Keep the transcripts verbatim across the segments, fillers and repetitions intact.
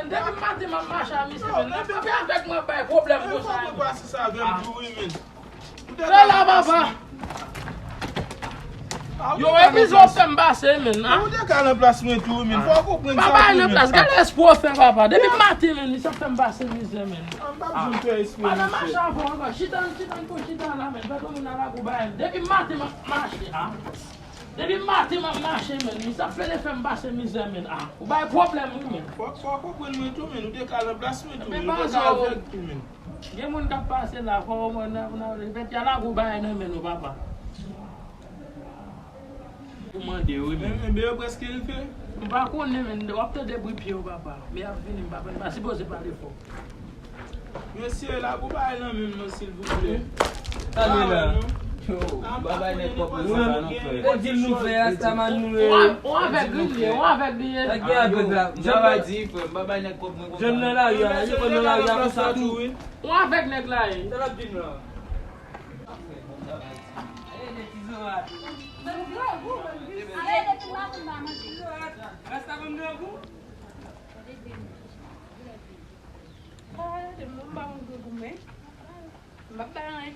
Depi maten m ap mache a misye, men. Nan kanpe avèk mwen bay pwoblèm konsa. Fè la, papa. Yo, e mizè w fè m pase, men. Ou te ka nan plas mwen tou, men. Fò w konprann sa tou, men. Papa, nan plas, gade espre w fè, papa. Depi maten, men, misye ap fè m pase mizè, men. M p ap janm fè espre, misye. Mache avè w ankò. Chita, chita, chita la, men. Fè kòm moun nan lakou ba m. Depi maten, m ap mache, a. Depi maten m ap mache, men. Misye ap plede fè m pase mizè, men. Ah, ou bay pwoblèm, wi, men. Fò, fò w konprann mwen tou, men. Ou te ka nan plas mwen tou, men. Ou te ka avèg tou, men. Gen moun k ap pase la, fò w konprann, nan, nan, pèt ya la gwo bagay nan men nou, papa. Ou mande, wi, men. Men, men, men yo prèske rive. M pa konnen, men. W ap tande bri pye yo, papa. Men y ap vini, m pa konn, m pa sipoze pale fò. Mesye, la pou bay nan menm non, silvouplè. Tande la. Yo, m pa bay nèg kòb mwen konsa non, frè. Ou di l nou fè, Rastaman nou ye. Ou avèg li ye, ou avèg li ye. Sa gen avèg la? Jan va di, frè, m pa bay nèg kòb mwen konsa. Jèn nan lari a, li konn nan lari a konsa tou. Ou avèg nèg la ye. Sa l ap di m la? Rastaman m nan gou? Ah, m pa konn goumen. M ap bay anyen.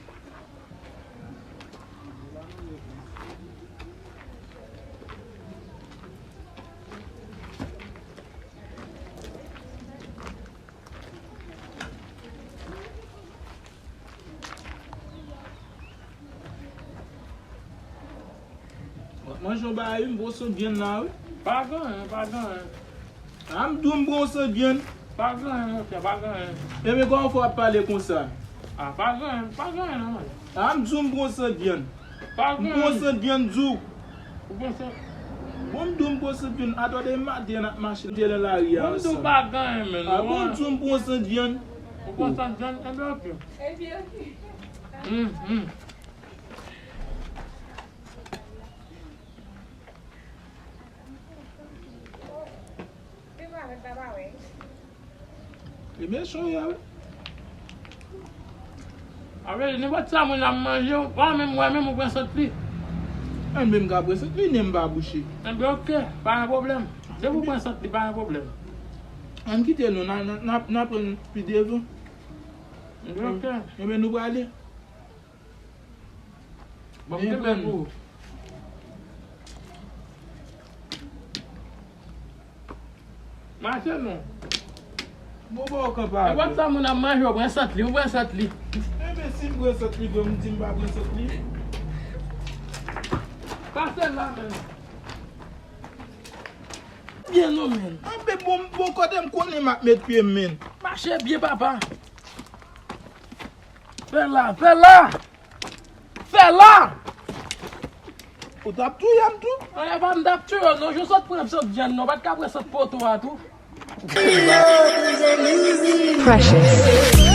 W ap manje yon bagay, wi, m pran yon sant vyann la, wi. Pa gen anyen, pa gen anyen. A, m di w m pran yon sant vyann. Pa gen anyen, monchè, pa gen anyen. Ebyen, kòman fè w ap pale konsa? A, pa gen anyen, pa gen anyen, non, man. A, m di w m pran yon sant vyann. Pa gen anyen. M pran yon sant vyann, di w. Ou pran sant? Bon, m di w m pran sant vyann. Atò, depi maten n ap mache, te nan lari a ansanm. Bon, m di w pa gen anyen, men. A, bon, m di w m pran yon sant vyann. Ou pran sant vyann? Ebyen, oke. Ebyen, oke. Hum, hum. Li mechan, wi, a, wi. A vle di, nenpòt sa moun ap manje, ou pa menm wè, menm ou pran sant li. Mwen menm ka pran sant li, nen m pa bouche. Enben, oke, pa gen pwoblèm. Depi ou pran sant li, pa gen pwoblèm. Ann kite nou, n a, n a, n a, n a pran pi devan. Enben, oke. Enben, nou prale. Bon, m te prè pou ou. Mache non. Bon, bon, kanpe avè. E wòt sa moun ap manje, ou pran sant li, ou pran sant li. Enben, si m pran sant li, bon, m di m pa pran sant li. Pase la, men. Byen non, men. Enben, bon, bon, kote m konnen m ap met pye m, men. Mache byen, papa. Fè la, fè la! Fè la! Ou t ap touye m tou? Anyen pa m t ap touye w non, jis w sot pran sant vyann non, w pa t ka pran sant poto a tou. Precious.